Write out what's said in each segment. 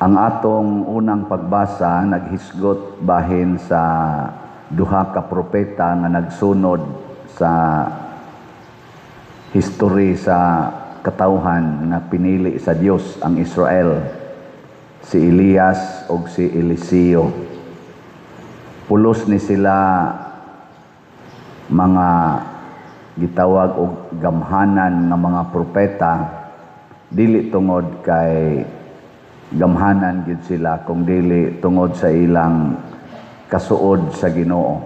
Ang atong unang pagbasa naghisgot bahin sa duha ka propeta nga nagsunod sa history sa katawhan nga pinili sa Dios, ang Israel, si Elias ug si Eliseo. Pulos ni sila mga gitawag og gamhanan nga mga propeta, dili tungod kay gamhanan gyud sila, kung dili tungod sa ilang kasuod sa Ginoo.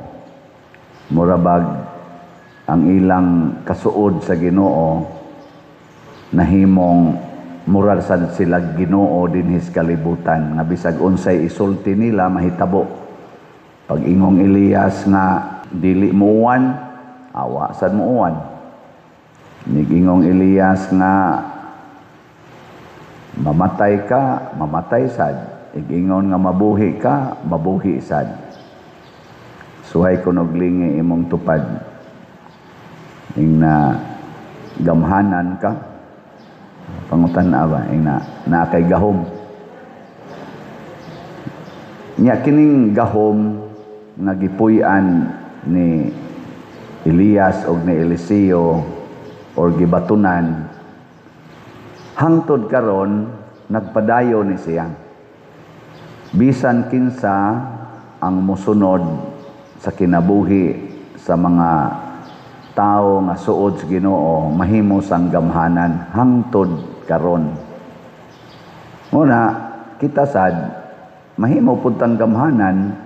Mura bag ang ilang kasuod sa Ginoo nahimong mura sad sila Ginoo dinhi sa kalibutan, nga bisag unsay isulti nila, mahitabo. Pag ingong Elias nga dili muuwan, awa sad muuwan. Nigingong Elias nga mamatay ka, mamatay sad. Igingon nga mabuhi ka, mabuhi sad. Suhay kuno og lingi imong tupad. Ing na gamhanan ka, pangutan na ba, ing na naa kay gahom. Nya kining gahom nga gipuy-an ni Elias og ni Eliseo or gibatunan, hangtod karon nagpadayon ni siya. Bisan kinsa ang mosunod sa kinabuhi sa mga tao nga suod sa Ginoo, mahimo sang gamhanan hangtod karon. Muna kita sad mahimo pud tang gamhanan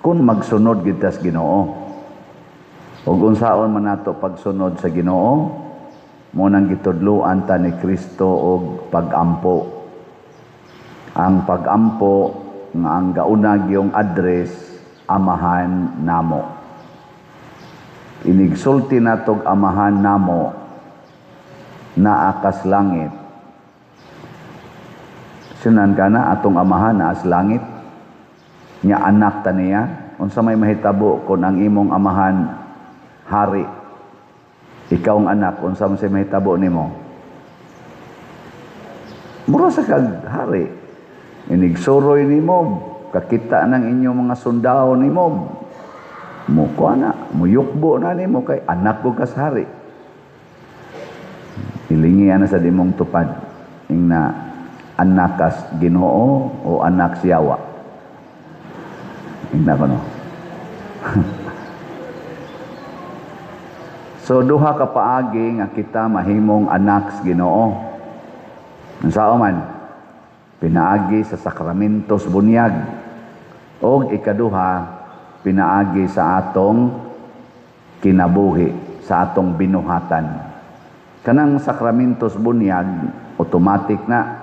kung magsunod gid ta sa Ginoo. Ug unsaon man nato pagsunod sa Ginoo? Mo nang gitudloan ta ni Kristo og pag-ampo. Ang pag-ampo nga ang gauna gyung address, "Amahan namo." Inigsulti natog "Amahan namo naa kas langit." Sinan ka na atong amahan naa sa langit. Nya anak ta niya. Unsa may mahitabo kung ang imong amahan hari? Ikaw ang anak, unsa man say mahitabo nimo? Mura sa kag hari. Inigsuroy nimo, kakita ng inyong mga sundao nimo. Mukuha na, muyukbo na nimo kay anak ko kas hari. Ilingi na sa dimong tupad. Ing na anak kas Ginoo o anak siyawa. Ing na ko no. So duha ka paagi nga kita mahimong anak sa Ginoo. Unsa man? Pinaagi sa sakramentos bunyag. Og ikaduha, pinaagi sa atong kinabuhi, sa atong binuhatan. Kanang sakramentos bunyag, automatic na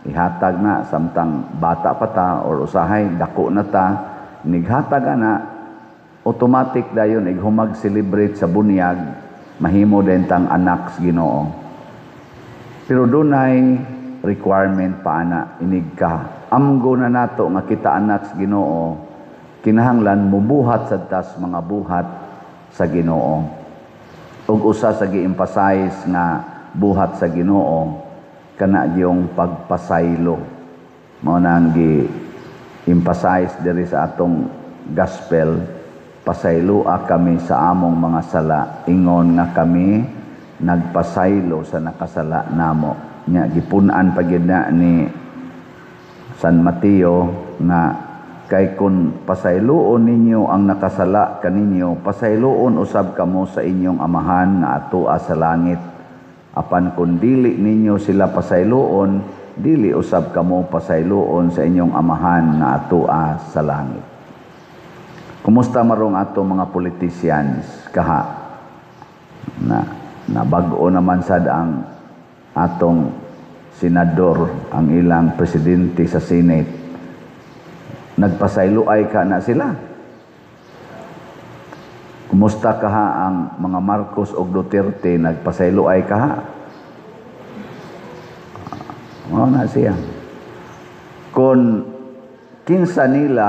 ihatag na samtang bata pa ta or usahay dako na ta, nighatag na, automatic dayon ighumag celebrate sa bunyag, mahimo din tang anak sa Ginoo. Pero dunay requirement pa ana. Inig ka amgo na nato nga kita anak sa Ginoo, kinahanglan mubuhat sad tas mga buhat sa Ginoo. Ug usa sa gi-emphasize nga buhat sa Ginoo kana yung pagpasaylo. Mao na ang gi-emphasize diri sa atong gospel: "Pasayloa kami sa among mga sala, ingon nga kami nagpasaylo sa nakasala namo." Nya gipun-an pa gyud na ni San Mateo nga kay kung pasayloon ninyo ang nakasala kaninyo, pasayloon usab kamo sa inyong Amahan nga atoa sa langit. Apan kung dili ninyo sila pasayloon, dili usab kamo pasayloon sa inyong Amahan nga atoa sa langit. Kumusta marong ato mga politicians kaha? Na nabag-o naman sad ang atong senador, ang ilang presidente sa Senate. Nagpasayloay ka na sila. Kumusta kaha ang mga Marcos og Duterte, nagpasayloay kaha? Mao na siya. Kung kinsa nila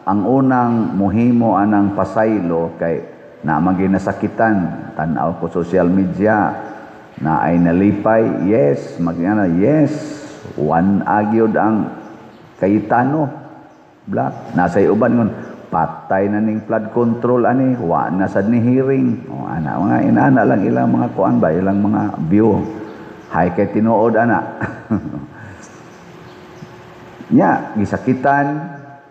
ang unang muhimo anang pasaylo, kay na ginasakitan, tan-aw ko social media na ay nalipay, yes, magyana, yes, one agyod ang Cayetano Black. Nasa uban ngon patay na ning flood control ani, wa na sad ni hearing. O ana mga inana lang ilang mga kuan ba, ilang mga view. Hay kay tinuod ana. Nya gisakitan,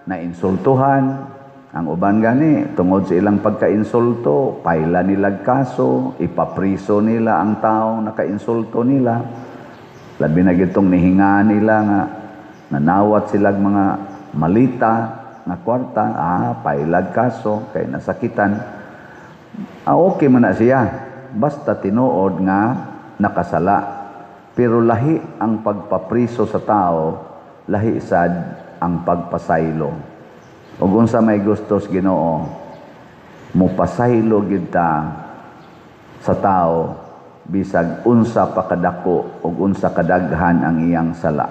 na insultuhan ang uban gani tungod sa ilang pagkainsulto, paila nila kaso, ipapriso nila ang taong nakainsulto nila. Labi na gitong nihinga nila nga nanawat silag mga malita nga kwarta, pailag kaso kay nasakitan. Okay man na siya basta tinuod nga nakasala. Pero lahi ang pagpapriso sa tao, lahi sad ang pagpasaylo. Ug unsa may gustos Ginoo, mopasaylo gid ta sa tao bisag unsa pa kadako ug unsa kadaghan ang iyang sala.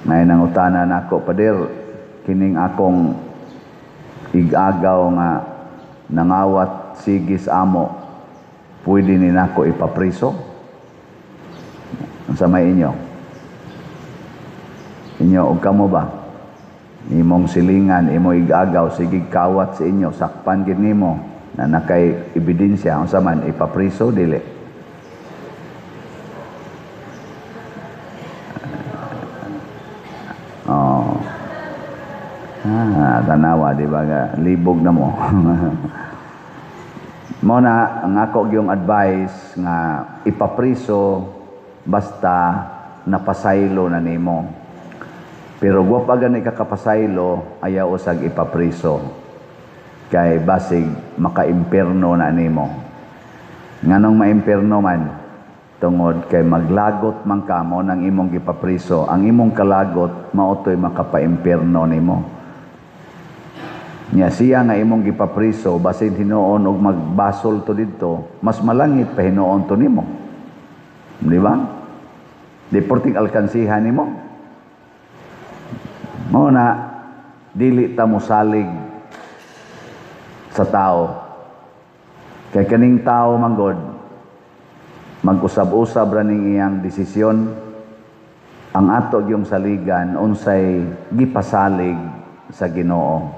May nangutana nako, Pader, kining akong igagaw nga nangawat sigis amo, pwede ni nako ipapriso? Unsa may inyo? Inyo og kamo ba? Imong silingan, imo igagaw, sige kawat sa inyo, sakpan gid nimo na nakay ebidensya, unsa man ipapriso dili? Oh. Tanawa di ba nga libog na mo. Mo na ang ako gyung advice nga ipapriso basta napasaylo na nimo. Pero wa pa gani ka kapasaylo, ayaw usag ipapriso. Kay basig makaimperno na nimo. Nganong maimperno man? Tungod kay maglagot man kamo ng imong gipapriso. Ang imong kalagot maotoy makapaimpierno nimo. Nya siya nga imong gipapriso basin hinuon og magbasol to didto, mas malangit pa hinuon to nimo. Di ba? Di porting alkansihan nimo. Mao na dili ta mosalig sa tao. Kay kaning tao manggod mag-usab-usab ra ning iyang desisyon. Ang ato gyung saligan unsay gipasalig sa Ginoo.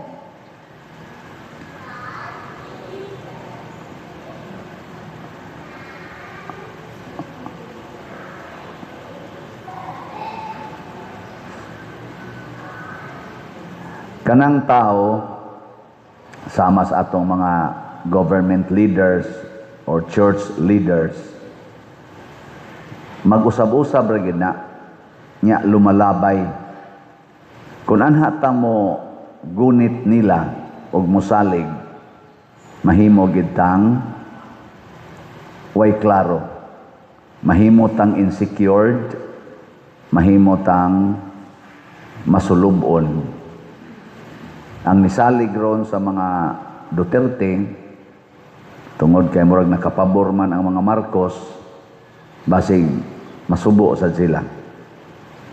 Kanang tao sama sa atong mga government leaders or church leaders, mag-usab-usab ra gid na nya lumalabay. Kung anha ta mo gunit nila og mosalig, mahimo gid tang way klaro, mahimo tang insecured, mahimo tang masulubon. Ang nisalig ron sa mga Duterte, tungod kay murag nakapabor man ang mga Marcos, basig masubo sad sila.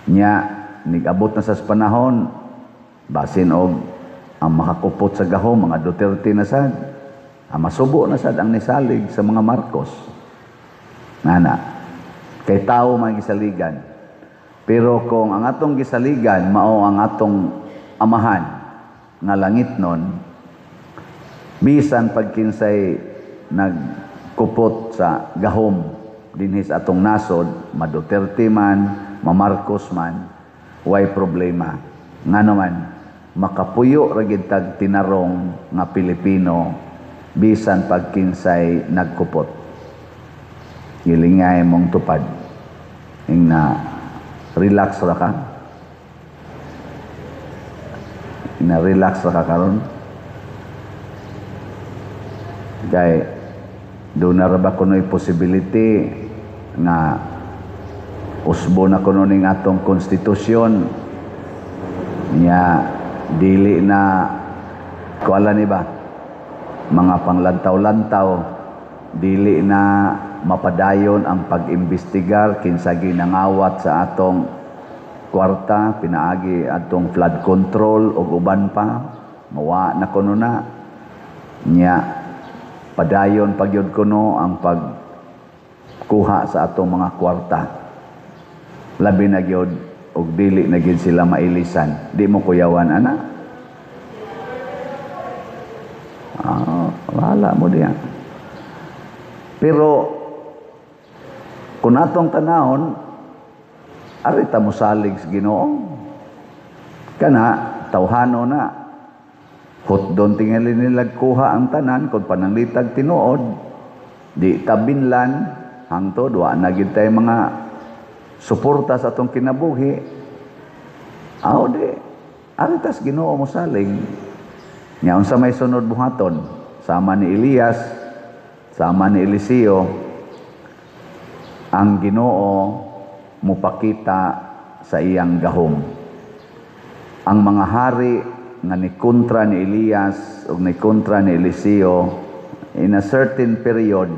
Nya nigabot na sa panahon, basin og ang makakupot sa gahom mga Duterte na sad, ang masubo na sad ang nisalig sa mga Marcos. Nana, kay tao man gisaligan. Pero kung ang atong gisaligan mao ang atong amahan nga langit nun, bisan pagkinsay nagkupot sa gahom dinhi sa atong nasod, ma-Duterte man, ma-Marcos man, way problema. Ngano man, makapuyo ra gid tag tinarong nga Pilipino bisan pagkinsay nagkupot. Gilingay mong tupad. Ing na relax ra ka. Na relax ra ka karon. Kay doon na ra ba kuno'y possibility nga usbo na kuno ning atong konstitusyon nya dili na kuala ni ba mga panglantaw-lantaw, dili na mapadayon ang pag-imbestigar kinsa ginangawat sa atong kwarta pinaagi atong flood control ug uban pa, mawa na kuno na nya padayon pagyud kuno ang pagkuha sa atong mga kwarta. Labi na gyud ug dili na gid sila mailisan. Di mo kuyawan ana? Ah, wala mo diya. Pero kung atong tanahon, ari ta mosalig sa Ginoo. Kana tawhano na. Hutdon tingali nila kuha ang tanan kung pananglitag tinuod, di tabinlan hangtod wa na gid tay mga suporta sa atong kinabuhi. Aw di, ari tas Ginoo mosalig. Nya unsa may sunod buhaton? Sama ni Elias, sama ni Eliseo, ang Ginoo mupakita sa iyang gahom. Ang mga hari nga nikontra ni Elias ug nikontra ni Eliseo, in a certain period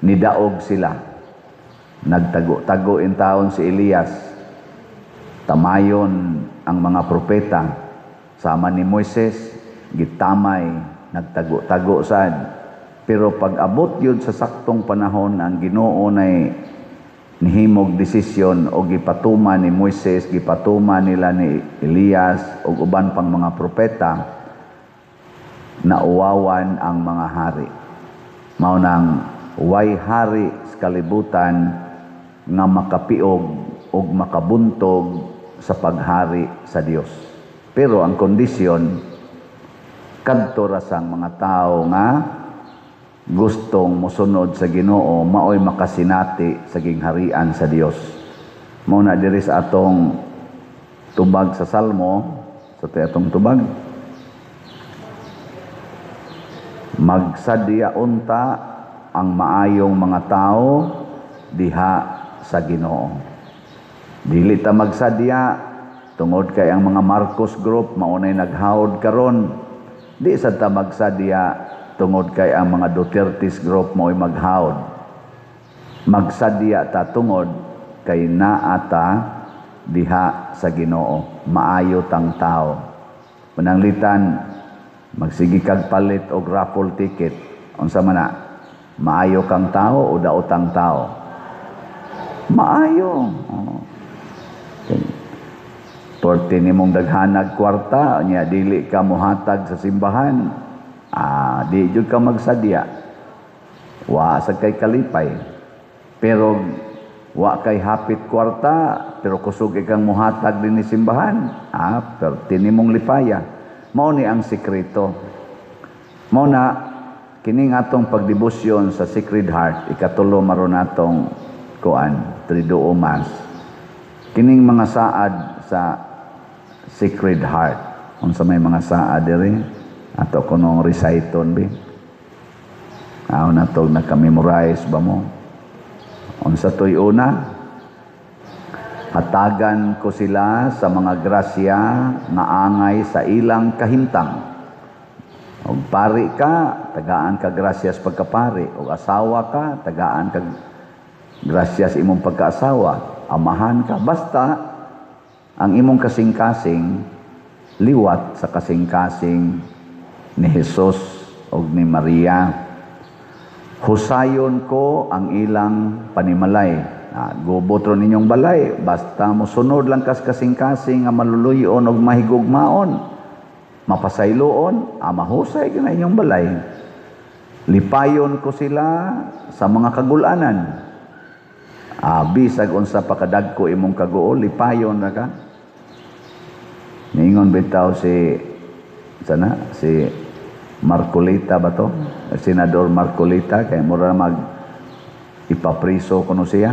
nidaog sila. Nagtago-tago in taon si Elias. Tamayon ang mga propeta sama ni Moises, gitamay, nagtago-tago sad. Pero pag abot yun sa saktong panahon, ang Ginoo nay nihimog desisyon o gipatuma ni Moises, gipatuma nila ni Elias o uban pang mga propeta, nauwawan ang mga hari. Mao nang way hari sa kalibutan nga makapiog o makabuntog sa paghari sa Dios. Pero ang kondisyon, kadto ra sang mga tao nga gustong mosunod sa Ginoo, maoy makasinati sa gingharian sa Dios. Mao na diri sa atong tubag sa Salmo, sa atong tubag, magsadya unta ang maayong mga tao diha sa Ginoo. Dili ta magsadya tungod kay ang mga Marcos Group maunay naghawod karon. Di sad ta magsadya tungod kay ang mga Duterte's Group mao'y maghawod. Magsadya ta tungod kay naa ta diha sa Ginoo, maayo tang tao. Pananglitan magsige kag palit og raffle ticket, unsa man na? Maayo kang tao o daotang tao? Maayo. Oh. Porte nimong daghanag kwarta, nya dili ka mohatag sa simbahan, di jud ka magsadya. Wa sa kay kalipay. Pero wa kay hapit kwarta, pero kusog ikang mohatag din ni simbahan, perti nimong lipaya. Mao ni ang sekreto. Mao na kining atong pagdebosyon sa Sacred Heart, ikatulo maron atong kuan, Triduo Mass. Kining mga saad sa Sacred Heart. Unsa may mga saad diri? Ato kunong reciton bi. Aw na to naka-memorize ba mo? Unsa toy una? Hatagan ko sila sa mga grasya nga angay sa ilang kahimtang. Og pari ka, tagaan ka grasyas pagkapari. Og asawa ka, tagaan ka grasyas imong pagkaasawa. Amahan ka. Basta ang imong kasing-kasing liwat sa kasing-kasing ni Jesus og ni Maria. Husayon ko ang ilang panimalay. Gubot ron ninyong balay, basta mosunod lang kas kasing-kasing nga maluluyon og mahigugmaon, mapasayloon, mahusay ka na inyong balay. Lipayon ko sila sa mga kagulanan. Bisag unsa pa kadagko imong kaguol, lipayon ra ka. Niingon bitaw si sana si Marcoleta ba to? Senador Marcoleta, kay mura mag ipapriso kuno siya.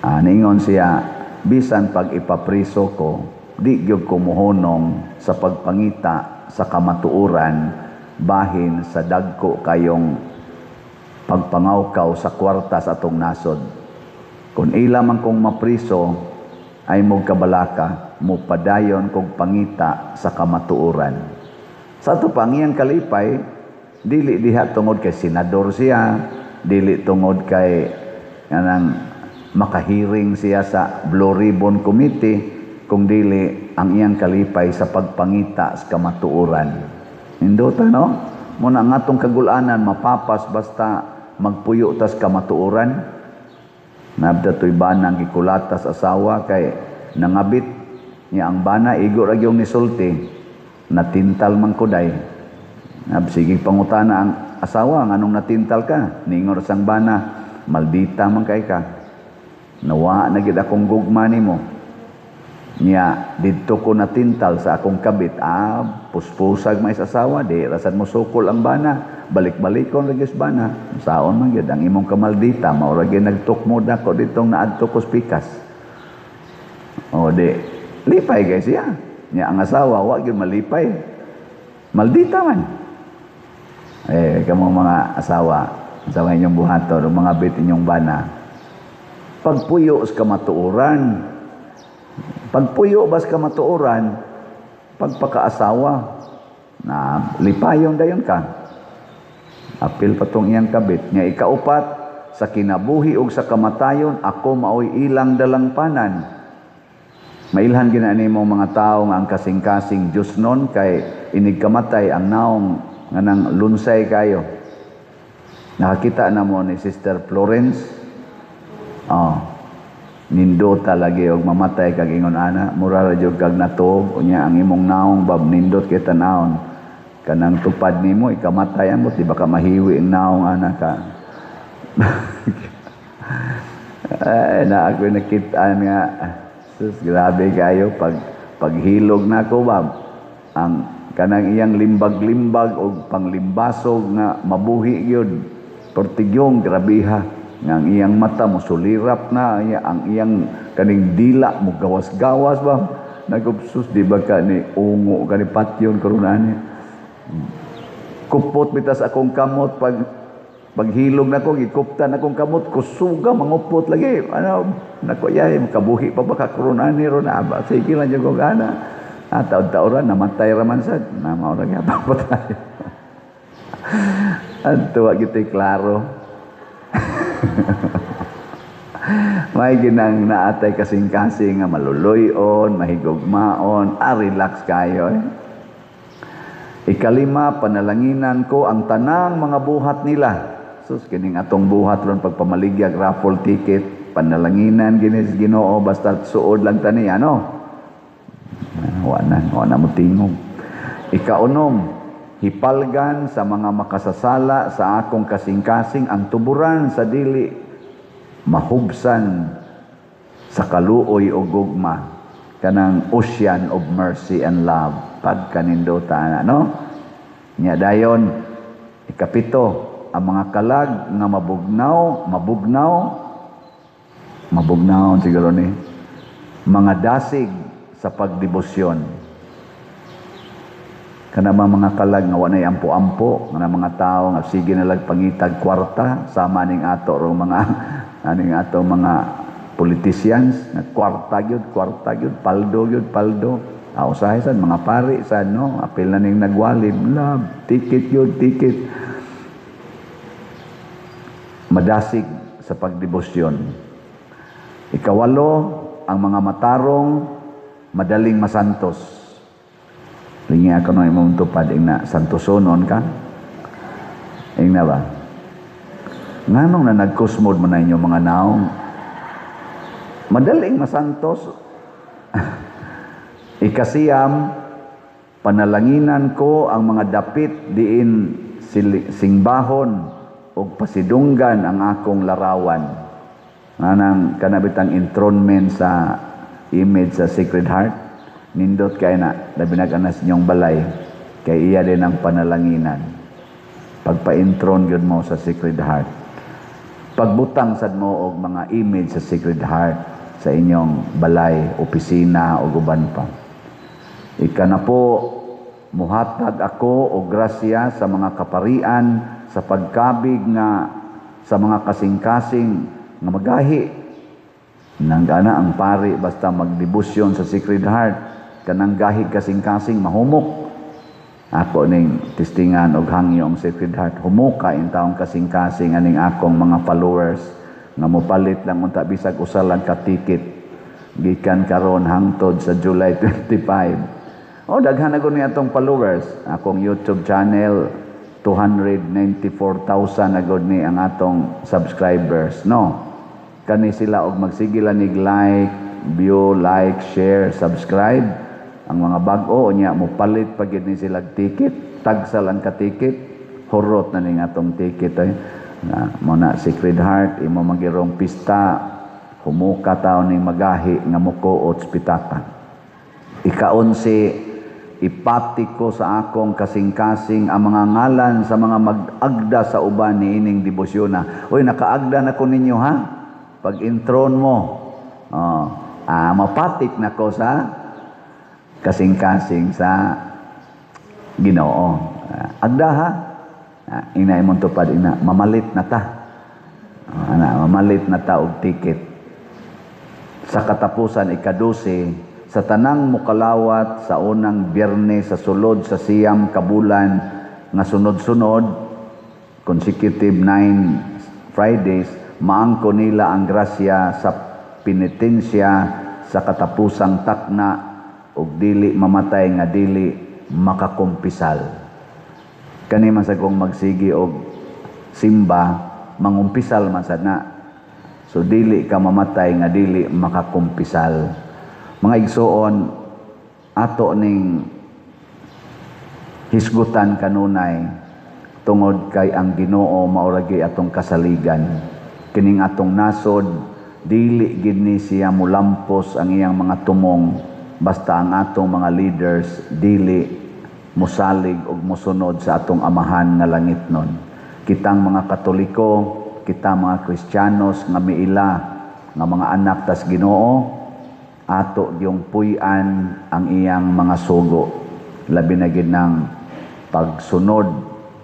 Niingon siya, bisan pag ipapriso ko, di gyud ko mohonong sa pagpangita sa kamatuoran bahin sa dagko kayong pagpangawkaw sa kwarta sa atong nasod. Kung ila man kong mapriso, ay mo kabalaka, mo padayon kog pangita sa kamatuoran. Sa ato pa, ang iyang kalipay, dili diha tungod kay senador siya, dili tungod kay anang makahiring siya sa Blue Ribbon Committee, kung dili ang iyang kalipay sa pagpangita sa kamatuoran. Nindota, no? Muna ang atong kagulanan mapapas basta magpuyo tas kamatuoran. Nabda to'y banang gikulatas asawa kay nangabit niya ang bana, igo ra gyud nisulti, "Natintal man ko day." Nab sige pangutana ang asawa, "Nganong natintal ka?" Ningon sang bana, "Maldita man kay ka. Nawa na gid akong gugma nimo. Nya didto ko natintal sa akong kabit." Ah, puspusag may asawa, di rasan mo sukol ang bana. Balik-balikon ra gyud bana. "Saon man gyud ang imong kamaldita, mao ra gyud nagtukmod ako ditong naadto ko pikas." O di lipay kay siya. Nya ang asawa wa gyud malipay. Maldita man. Eh, kamo mga asawa, sa inyong buhaton, o mga bit inyong bana. Pagpuyo sa kamatuoran, pagpuyo bas kamatuoran, pagpakaasawa, na lipayon dayon ka. Apil pa tong iyang kabit. Nga ikaupat, sa kinabuhi ug sa kamatayon, ako maoy ilang dalangpanan. Mailhan gina nimo mga tao nga ang kasing-kasing Diyos nun kay inig kamatay ang naong nga nang lunsay kayo. Nakakita na mo ni Sister Florence? Oh, nindota lagi og mamatay kag ingon ana, mura ra jud kag natuog. Unya ang imong naong bab, nindot kay tanawon, kanang tupad nimo ikamatay mo, di ba ka mahiwi ang naong ana ka? Ay, na ako nakitaan nga, sus, grabe kayo pag paghilog na ako bab, ang kanang iyang limbag-limbag og panglimbasog nga mabuhi gyud, pertigyong grabiha nga ang iyang mata mo sulirap na, ang iyang kaning dila mo gawas-gawas ba. Nagupsus, di ba ka ni ungo ka ni patyon karon ani? Kupot bitas akong kamot pag paghilog nako, gikuptan akong kamot, kusuga mangupot lagi. Ano nako, yay, kabuhi pa ba ka karon ani ron? Aba, sige lang jud ko gana. Ah, taon-taoran namatay ra man sad na, mao ra gyapon patay. Adto wa gito'y klaro. May ginang naatay kasing-kasing nga maluloy-on, mahigugmaon, ah, relax kayo eh. Ikalima, panalanginan ko ang tanang mga buhat nila. Sus, kining atong buhat ron pagpamaligyag raffle ticket, panalanginan ginis Ginoo basta suod lang tani ano. Ah, wa na mo tingog. Ikaunom, hipalgan sa mga makasasala sa akong kasing-kasing ang tuburan sa dili mahubsan sa kaluoy o gugma, kanang ocean of mercy and love pagkanindota na, no? Nya dayon, ikapito, ang mga kalag nga mabugnaw, mabugnaw, mabugnaw siguro ni mga dasig sa pagdebosyon, kana mga kalag nga wanay ampo-ampo nga mga tao nga sige na lag pangitag kwarta, sama ning ato rong mga aning ato mga politicians nga kwarta gyud, kwarta gyud, paldo gyud, paldo. Ah, usahay sad mga pari sad, no? Apil na ning nagwalim love ticket gyud, ticket. Madasig sa pagdebosyon. Ikawalo, ang mga matarong madaling masantos. Lingi ako no imong tupad ing na santosonon ka. Ing na ba? Nganong na nagkusmod man na inyong mga naong? Madaling masantos. Ikasiyam, panalanginan ko ang mga dapit diin singbahon og pasidunggan ang akong larawan. Anang kanabitang enthronement sa image sa Sacred Heart. Nindot kay na, labi na sa inyong balay, kay iya din ang panalanginan. Pagpa-enthrone gyud mo sa Sacred Heart. Pagbutang sad mo og mga image sa Sacred Heart sa inyong balay, opisina o uban pa. Ika na po, muhatag ako og grasya sa mga kaparian sa pagkabig nga sa mga kasing-kasing nga magahi. Nang gana ang pari basta magdebosyon sa Sacred Heart, kanang gahi kasing-kasing mahumok. Ako ning testingan og hangyo ang Sacred Heart, humuka in taong kasing-kasing aning akong mga followers nga mopalit lang unta bisag usa lang ka ticket gikan karon hangtod sa July 25. Oh, daghan na gud ni atong followers. Akong YouTube channel, 294,000 na gud ni ang atong subscribers, no? Kani sila og magsige lang nig like, view, like, share, subscribe. Ang mga bag-o unya mopalit pa gyud ni sila ticket, tagsa lang ka ticket, hurot na ning atong ticket ay. Na mo na Sacred Heart imo magirong pista, humuka taon ning magahi nga mukuot sa pitaka. Ika-11, ipati ko sa akong kasing-kasing ang mga ngalan sa mga mag-agda sa uban niining debosyona. Uy, nakaagda na ko ninyo ha. Pag intron mo, oh, mapatik na ko sa kasing-kasing sa Ginoo. Agda ha. Ina imong tupad ina, mamalit na ta. Ana, mamalit na ta og ticket. Sa katapusan, ika-12, sa tanang mukalawat sa unang Biyernes sa sulod sa 9 ka bulan nga sunod-sunod, consecutive 9 Fridays, maangko nila ang grasya sa penitensya sa katapusang takna ug dili mamatay nga dili makakumpisal. Kani man sa kung magsigi og simba, mangumpisal man sad na. So dili ka mamatay nga dili makakumpisal. Mga igsoon, ato ning hisgutan kanunay tungod kay ang Ginoo mauragi atong kasaligan. Kining atong nasod, dili gid ni siya mulampos ang iyang mga tumong basta ang atong mga leaders dili musalig og musunod sa atong Amahan nga langitnon. Kitang mga Katoliko, kita mga Kristiyanos nga miila nga mga anak tas Ginoo, ato yung puy-an ang iyang mga sugo. Labi na gid ng pagsunod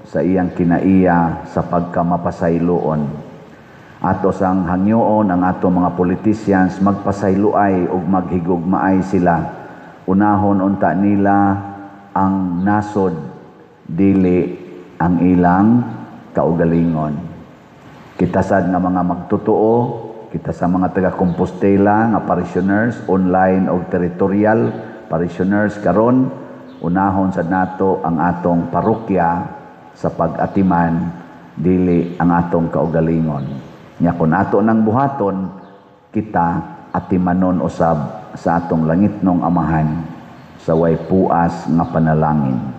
sa iyang kinaiya sa pagkamapasayloon. Ato sang hangyoon ang ato mga politicians magpasayloay ug maghigugmaay sila. Unahon unta nila ang nasod, dili ang ilang kaugalingon. Kita sad nga mga magtotoo, kita sa mga taga Compostela nga parishioners, online o territorial parishioners karon, unahon sad nato ang atong parokya sa pag-atiman, dili ang atong kaugalingon. Nya kun ato nang buhaton, kita atimanon usab sa atong langitnong Amahan sa way puas nga panalangin.